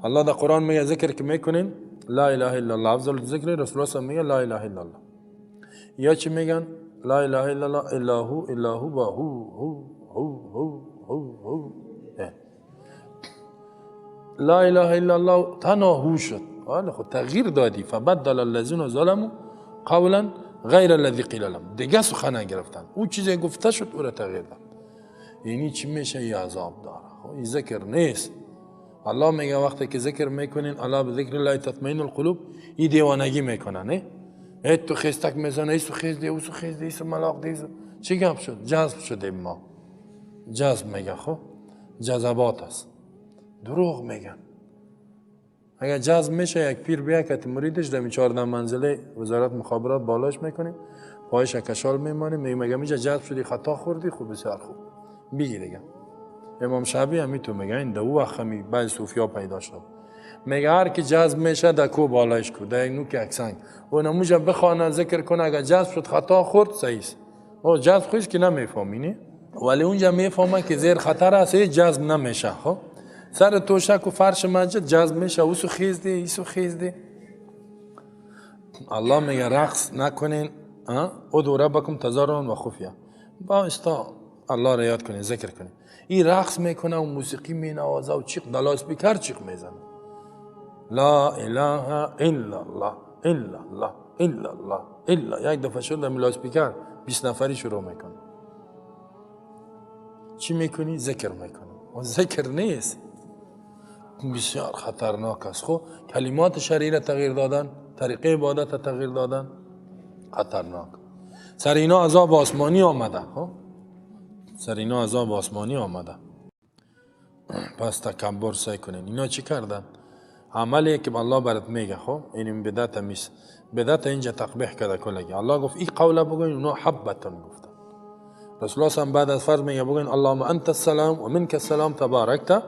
الله در قرآن میگه ذکر که میکنین لا اله الا الله افضل ذکر، رسول الله میگه لا اله الا الله. یا چی میگن؟ لا اله الا الله الا هو الا هو با هو هو هو هو هو هو. لا اله الا الله تنها هو شد. حالا خود تغییر دادی. فبدل الذین ظلموا قولا غیر الذی قیل لهم، دیگه سخن گرفتن، او چیزی گفته شد او را تغییر داد. یعنی چی میشه؟ یه عذاب داره. خب این ذکر نیست. الله میگه وقتی که ذکر میکنین، الله به ذکر الله تطمئن القلوب، این دیوانگی میکنه. نه ای تو خیستک میزنه، ای سو خیز دی، او سو خیز دی، سو ملاق دی، چی گپ شد؟ جذب شده. ما جذب میگه. خب جذبات است، دروغ میگن. اگر جذب میشه یک پیر بیا که مریدش در 14 منزله وزارت مخابرات بالاش میکنیم، پایش کشال میمانیم، میگم میگه میشه جذب شدی، خطا خوردی، خوب بسیار خوب بگی دیگه. امام شعبی هم تو میگه این دو وقت همی بعض صوفیا پیدا شد، میگه هر کی جذب میشه در کو بالایش کو، در یک نوک یک سنگ و نموجه بخوانه ذکر کنه، اگر جذب شد خطا خورد صحیح است. او جذب خوش که نمیفهمی، ولی اونجا میفهمه که زیر خطر است، جذب نمیشه. خب سر توشک و فرش مسجد جذب میشه، اوسو خیز دی، ایسو خیز دی. الله میگه رقص نکنین، ادعوا ربکم تضرعا و خفیه، با استا الله را یاد کنین، ذکر کنین. این رقص میکنه و موسیقی مینوازه و چیق دلاس بیکر چیق میزنه. لا اله الا الله الا الله الا الله الا، یک دفعه شد در لاسپیکر 20 نفری شروع میکنه. چی میکنی؟ ذکر میکنی. و ذکر نیست، بسیار خطرناک است. خب کلمات شرعی را تغییر دادن، طریقه عبادت را تغییر دادن، خطرناک. سر اینا عذاب آسمانی آمده. خب سر اینا عذاب آسمانی آمده. پس تکبر سعی کنین. اینا چی کردن؟ عملی که الله برات میگه. خب این بدعت میست، بدعت اینجا تقبیح کرده کلگی. الله گفت این قول بگوین، اونا حبتن گفتن. رسول الله صلی بعد از فرض میگه بگوین اللهم انت السلام و منک السلام تبارکت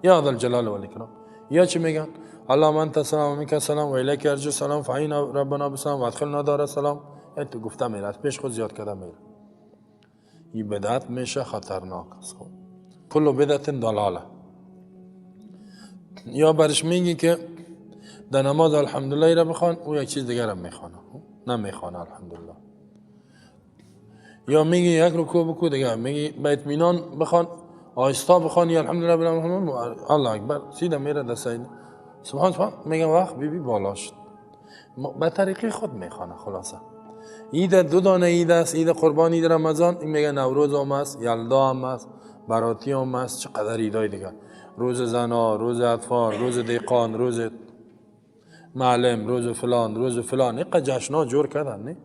یا ذا الجلال والاکرام. یا چی میگن؟ اللهم انت السلام و منک السلام و الیک یرجع السلام فعینا ربنا بسلام و ادخلنا دار السلام. این تو گفته میره، از پیش خود زیاد کرده میره. این بدعت میشه خطرناک است. خب کل بدعت ضلاله. یا برش میگی که در نماز الحمدلله را بخوان، او یک چیز دیگر هم میخوانه، نمیخوانه الحمدلله. یا میگی یک رکوع بکو، دیگه میگی به اطمینان بخوان، آهسته بخوان، یا الحمدلله بالعالمین الله اکبر، سیده میره در سجده سبحان سبحان، میگه وقت بی بی بالا شد. به طریقه خود میخوانه. خلاصه عید دو دانه عید است، عید قربان، عید رمضان. این میگه نوروز هم است، یلدا هم است، براتی هم است، چقدر عیدای دیگه، روز زنا، روز اطفال، روز دیقان، روز معلم، روز فلان، روز فلان، اینقدر جشن‌ها جور کردن. نه